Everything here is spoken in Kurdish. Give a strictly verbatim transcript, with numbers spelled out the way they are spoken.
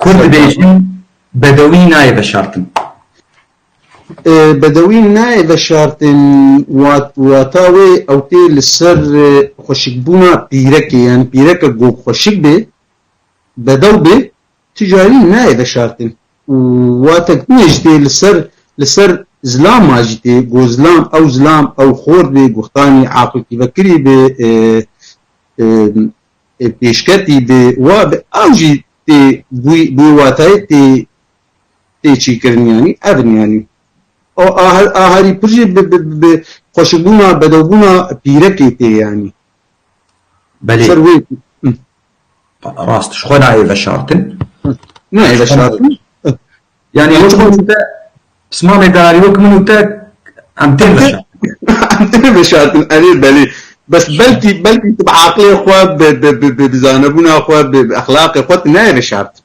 Kurd dibêjin bedewî nayê veşartin. Bedewî nayê veşartin, wata wê ew tê li ser xweşikbûna pîrekê, yani pîreke ku xweşik bê, bedew bê, tu carî nayê veşartin. Û wate ne jî tê li ser, li ser zilama jî tê, ku zilam, ew zilam, ew xort bê, guxtanî aqilkî vekirî bê, e, e, e, pêşketî bê, wa bê, ew jî tê bû, bû watayê tê, tê çîkirin, yanî, ev in, yanî. O ahar, aharî pir jî bi, bi, bi xweşikbûna, bedewbûna pîrekê tê, yanî. Belê. Ser wê. Rast, ji xwe nayê veşartin. Nayê veşartin. Yani wek min û te, pismamê darî wek min û te, em tên veşartin. Em tên veşartin, erê belê. Bes belkî, belkî tu bi aqilê xwe, bi, bi, bi, bi, bi zanebûna xwe, bi, bi exlaqê xwe tu nayê veşartin.